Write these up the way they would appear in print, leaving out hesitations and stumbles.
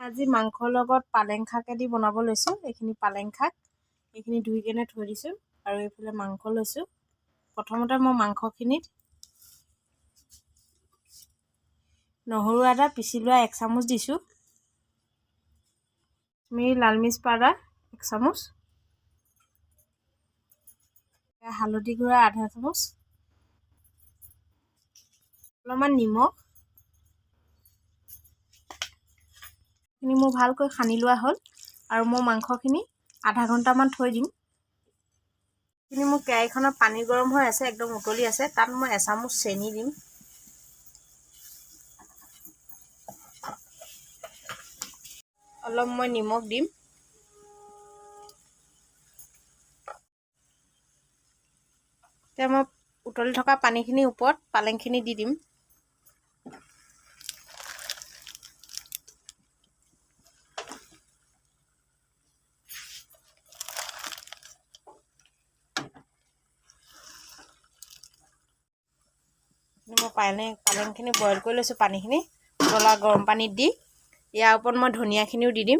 আজি মাংসৰ লগত পালেং শাকেদি বনাব লৈছোঁ। এইখিনি পালেং শাক, এইখিনি ধুই কেনে থৈ দিছোঁ আৰু এইফালে মাংস লৈছোঁ। প্ৰথমতে মই মাংসখিনিত নহৰু আদা পিচি লোৱা 1 চামুচ দিছোঁ, কাশ্মীৰী লাল মিৰ্চ পাউডাৰ 1 চামুচ, হালধি গুড়া আধা চামুচ, অলপমান নিমখ। এইখিনি মোৰ ভালকৈ সানি লোৱা হ'ল আৰু মই মাংসখিনি আধা ঘণ্টামান থৈ দিম। এইখিনি মোৰ কেৰাহীখনত পানী গৰম হৈ আছে, একদম উতলি আছে। তাত মই এচামুচ চেনি দিম। অলপ মই নিমখ দিম। এতিয়া মই উতলি থকা পানীখিনিৰ ওপৰত পালেংখিনি দি দিম। মই পালেংখিনি বইল কৰি লৈছোঁ। পানীখিনি উতলা গৰম পানীত দি ইয়াৰ ওপৰত মই ধনিয়াখিনিও দি দিম।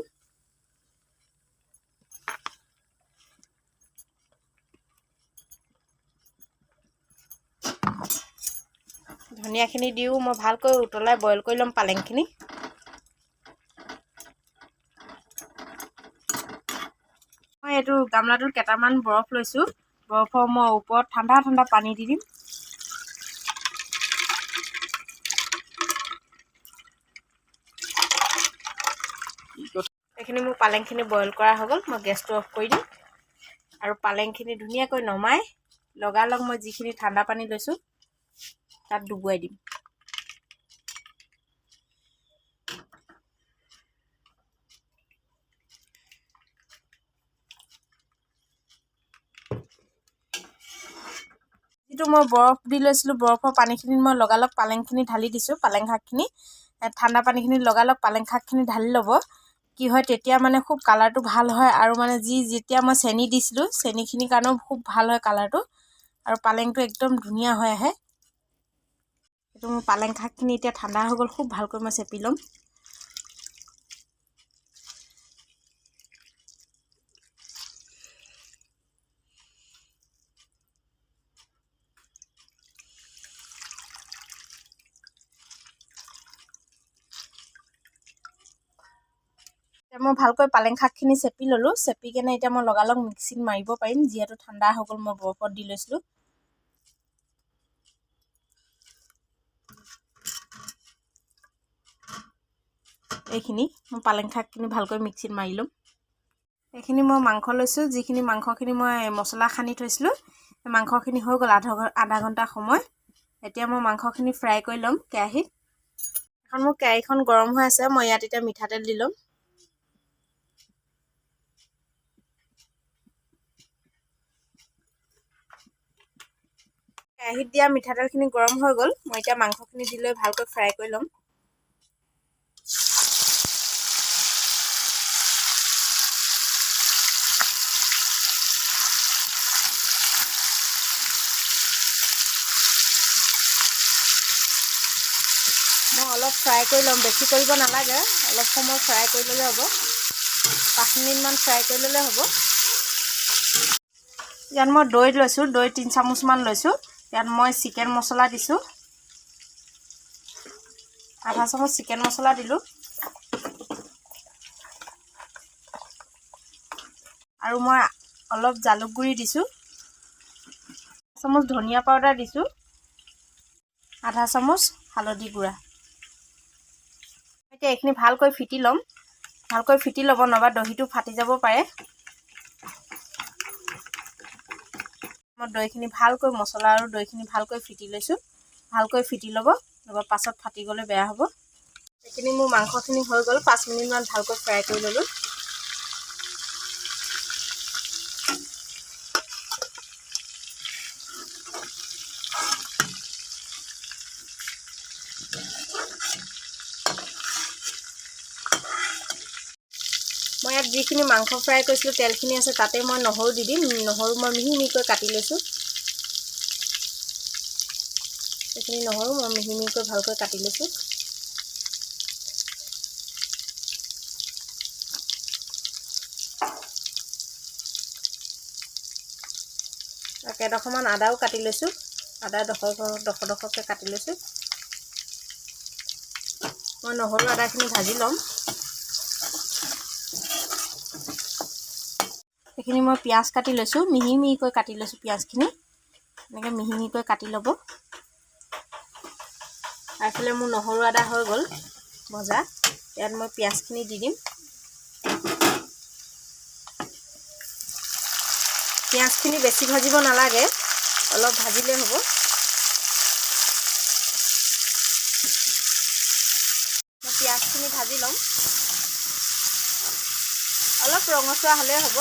ধনিয়াখিনি দিও মই ভালকৈ উতলাই বইল কৰি ল'ম পালেংখিনি। মই এইটো গামলাটোত কেইটামান বৰফ লৈছোঁ। বৰফৰ মই ওপৰত ঠাণ্ডা ঠাণ্ডা পানী দি দিম। এইখিনি মোৰ পালেংখিনি বইল কৰা হৈ গ'ল। মই গেছটো অফ কৰি দিম আৰু পালেংখিনি ধুনীয়াকৈ নমাই লগালগ মই যিখিনি ঠাণ্ডা পানী লৈছোঁ তাত ডুবুৱাই দিম। যিটো মই বৰফ দি লৈছিলোঁ, বৰফৰ পানীখিনিত মই লগালগ পালেংখিনি ঢালি দিছোঁ। পালেং শাকখিনি ঠাণ্ডা পানীখিনি লগালগ পালেং শাকখিনি ঢালি ল'ব। কি হয় তেতিয়া মানে খুব কালাৰটো ভাল হয় আৰু মানে যেতিয়া মই চেনি দিছিলোঁ, চেনিখিনিৰ কাৰণেও খুব ভাল হয় কালাৰটো আৰু পালেংটো একদম ধুনীয়া হৈ আহে। এইটো মোৰ পালেং শাকখিনি এতিয়া ঠাণ্ডা হৈ গ'ল, খুব ভালকৈ মই চেপি ল'ম। মই ভালকৈ পালেং শাকখিনি চেপি ল'লোঁ। চেপি কেনে এতিয়া মই লগালগ মিক্সিত মাৰিব পাৰিম, যিহেতু ঠাণ্ডা হৈ গ'ল, মই বৰফত দি লৈছিলোঁ। এইখিনি মই পালেং শাকখিনি ভালকৈ মিক্সিত মাৰি ল'ম। এইখিনি মই মাংস লৈছোঁ। যিখিনি মাংসখিনি মই মছলা সানি থৈছিলোঁ, মাংসখিনি হৈ গ'ল আধা ঘণ্টা সময়। এতিয়া মই মাংসখিনি ফ্ৰাই কৰি ল'ম কেৰাহীত। এখন মোৰ কেৰাহীখন গৰম হৈ আছে, মই ইয়াত এতিয়া মিঠাতেল দি ল'ম। কেৰাহীত দিয়া মিঠাতেলখিনি গৰম হৈ গ'ল। মই এতিয়া মাংসখিনি দি লৈ ভালকৈ ফ্ৰাই কৰি ল'ম। মই অলপ ফ্ৰাই কৰি ল'ম, বেছি কৰিব নালাগে, অলপ সময় ফ্ৰাই কৰি ল'লে হ'ব। 5 মিনিটমান ফ্ৰাই কৰি ল'লে হ'ব। ইয়াত মই দৈ লৈছোঁ, দৈ 3 চামুচমান লৈছোঁ। ইয়াত মই চিকেন মছলা দিছোঁ, আধা চামুচ চিকেন মছলা দিলোঁ আৰু মই অলপ জালুক গুড়ি দিছোঁ, চামুচ ধনিয়া পাউডাৰ দিছোঁ, আধা চামুচ হালধি গুড়া। এতিয়া এইখিনি ভালকৈ ফিটি ল'ম। ভালকৈ ফিটি ল'ব, নহ'বা দহিটো ফাটি যাব পাৰে। মই দৈখিনি ভালকৈ মছলা আৰু দৈখিনি ভালকৈ ফিটি লৈছোঁ। ভালকৈ ফিটি ল'ব, নহ'বা পাছত ফাটি গ'লে বেয়া হ'ব। এইখিনি মোৰ মাংসখিনি হৈ গ'ল। 5 মিনিটমান ভালকৈ ফ্ৰাই কৰি ল'লোঁ। মই ইয়াত যিখিনি মাংস ফ্ৰাই কৰিছিলোঁ তেলখিনি আছে, তাতে মই নহৰু দি দিম। নহৰু মই মিহি মিহিকৈ কাটি লৈছোঁ। এইখিনি নহৰু মই মিহি মিহিকৈ ভালকৈ কাটি লৈছোঁ। কেইডোখৰমান আদাও কাটি লৈছোঁ। আদা ডোখৰ ডোখৰ ডোখৰকৈ কাটি লৈছোঁ। মই নহৰু আদাখিনি ভাজি ল'ম। এইখিনি মই পিঁয়াজ কাটি লৈছোঁ, মিহি মিহিকৈ কাটি লৈছোঁ পিঁয়াজখিনি। এনেকৈ মিহি মিহিকৈ কাটি ল'ব। এইফালে মোৰ নহৰু আদা হৈ গ'ল ভজা। ইয়াত মই পিঁয়াজখিনি দি দিম। পিঁয়াজখিনি বেছি ভাজিব নালাগে, অলপ ভাজিলেই হ'ব। মই পিঁয়াজখিনি ভাজি ল'ম, অলপ ৰঙচুৱা হ'লেই হ'ব।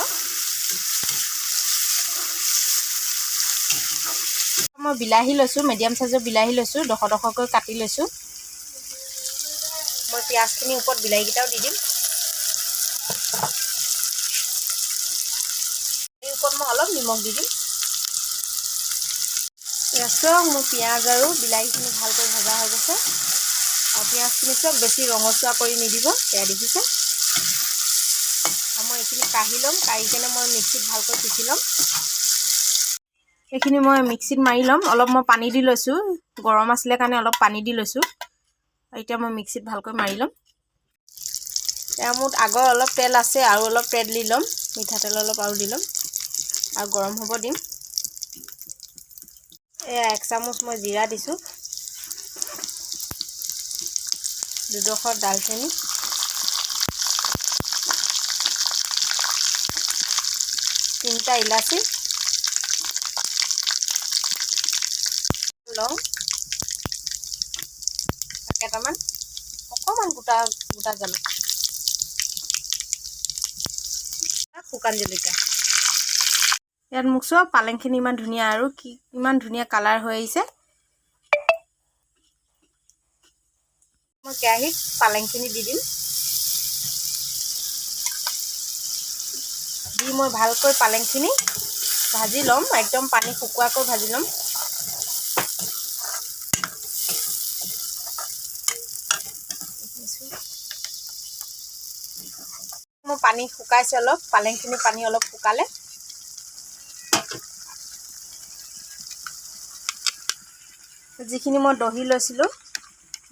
মই বিলাহী লৈছোঁ, মিডিয়াম চাইজৰ বিলাহী লৈছোঁ, ডোখৰ ডোখৰকৈ কাটি লৈছোঁ। মই পিঁয়াজখিনিৰ ওপৰত বিলাহীকেইটাও দি দিম। এই ওপৰত মই অলপ নিমখ দি দিম। চাওক, মোৰ পিঁয়াজ আৰু বিলাহীখিনি ভালকৈ ভজা হৈ গৈছে। আৰু পিঁয়াজখিনি চাওক, বেছি ৰঙচুৱা কৰি নিদিব, সেয়া দেখিছে। আৰু মই এইখিনি কাঢ়ি ল'ম, কাঢ়ি কেনে মই মিক্সিত ভালকৈ পিচি ল'ম। এইখিনি মই মিক্সিত মাৰি ল'ম। অলপ মই পানী দি লৈছোঁ, গৰম আছিলে কাৰণে অলপ পানী দি লৈছোঁ। এতিয়া মই মিক্সিত ভালকৈ মাৰি ল'ম। এয়া মোৰ আগৰ অলপ তেল আছে, আৰু অলপ তেল দি ল'ম, মিঠাতেল অলপ আৰু দি ল'ম আৰু গৰম হ'ব দিম। এয়া 1 চামুচ মই জিৰা দিছোঁ, 2 ডোখৰ দালচেনি, 3টা ইলাচি, লং কেইটামান, অকণমান গোটা গোটা জালুক, শুকান জলকীয়া। ইয়াত মোক চোৱা, পালেংখিনি ইমান ধুনীয়া আৰু কি ইমান ধুনীয়া কালাৰ হৈ আহিছে। মই কেৰাহীত পালেংখিনি দি দিম। দি মই ভালকৈ পালেংখিনি ভাজি ল'ম, একদম পানী শুকোৱাকৈ ভাজি ল'ম। মোৰ পানী শুকাইছে অলপ, পালেংখিনি পানী অলপ শুকালে। যিখিনি মই দহি লৈছিলোঁ,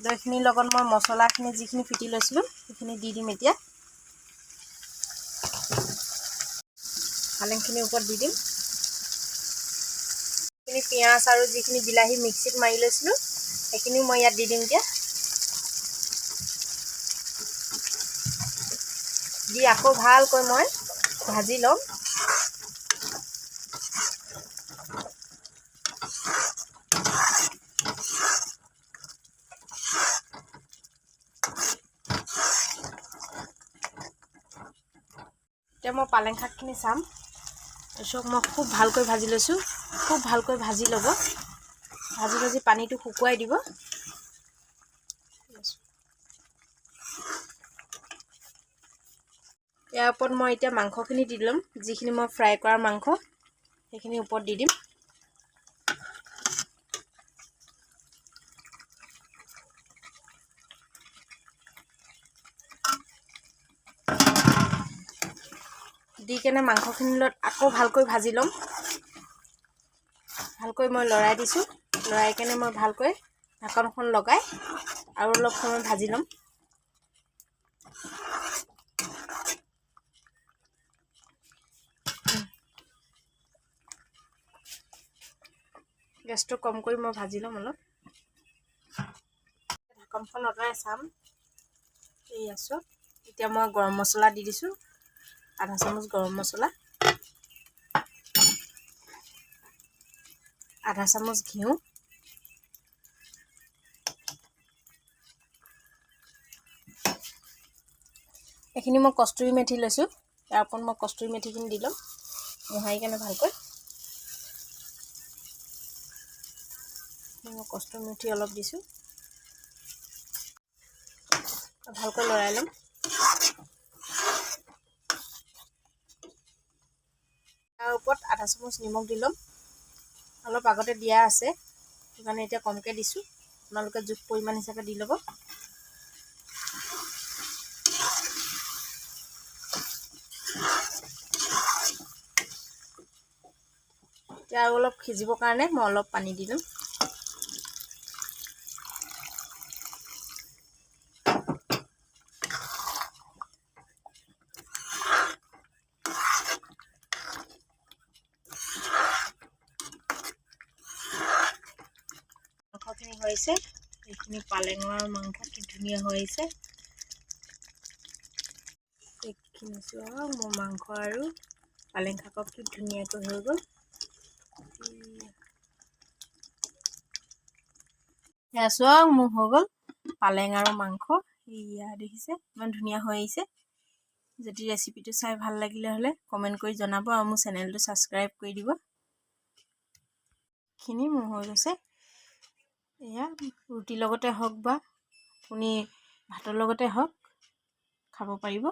দহিখিনিৰ লগত মই মছলাখিনি যিখিনি ফিটি লৈছিলোঁ সেইখিনি দি দিম। এতিয়া পালেংখিনিৰ ওপৰত দি দিম। সেইখিনি পিঁয়াজ আৰু যিখিনি বিলাহী মিক্সিত মাৰি লৈছিলোঁ সেইখিনিও মই ইয়াত দি দিম। এতিয়া দি আকৌ ভালকৈ মই ভাজি ল'ম। এতিয়া মই পালেং শাকখিনি চাম। চব মই খুব ভালকৈ ভাজি লৈছোঁ। খুব ভালকৈ ভাজি ল'ব, ভাজি ভাজি পানীটো শুকুৱাই দিব। ইয়াৰ ওপৰত মই এতিয়া মাংসখিনি দি ল'ম। যিখিনি মই ফ্ৰাই কৰা মাংস সেইখিনি ওপৰত দি দিম। দি কেনে মাংসখিনিৰ লগত আকৌ ভালকৈ ভাজি ল'ম। ভালকৈ মই লৰাই দিছোঁ। লৰাই কেনে মই ভালকৈ ঢাকনখন লগাই আৰু অলপ সময় ভাজি ল'ম। গেছটো কম কৰি মই ভাজি ল'ম অলপ। ঢাকনখন আঁতৰাই চাম। এই আছোঁ। এতিয়া মই গৰম মছলা দি দিছোঁ, আধা চামুচ গৰম মছলা, আধা চামুচ ঘিউ, এইখিনি মই কস্তুৰী মেথি লৈছোঁ। ইয়াৰ ওপৰত মই কস্তুৰী মেথিখিনি দি ল'ম মোহাৰি কেনে ভালকৈ। মই কস্তুৰী মেথি অলপ দিছোঁ, ভালকৈ লৰাই ল'ম। তাৰ ওপৰত আধা চামুচ নিমখ দি ল'ম। অলপ আগতে দিয়া আছে, সেইকাৰণে এতিয়া কমকৈ দিছোঁ। আপোনালোকে জোখ পৰিমাণ হিচাপে দি ল'ব। এতিয়া আৰু অলপ সিজিবৰ কাৰণে মই অলপ পানী দি দিম। মাংসখিনি হৈছে, এইখিনি পালেঙৰ মাংস কি ধুনীয়া হৈ আহিছে। এইখিনি চোৱা, মোৰ মাংস আৰু পালেং শাকক কি ধুনীয়াকৈ হৈ গ'ল। এয়া চোৱা, মোৰ হৈ গ'ল পালেং আৰু মাংস। এয়া দেখিছে, ইমান ধুনীয়া হৈ আহিছে। যদি ৰেচিপিটো চাই ভাল লাগিলে হ'লে কমেণ্ট কৰি জনাব আৰু মোৰ চেনেলটো ছাবস্ক্ৰাইব কৰি দিব। খিনি মোৰ হৈ গৈছে। এয়া ৰুটিৰ লগতে হওক বা আপুনি ভাতৰ লগতে হওক, খাব পাৰিব।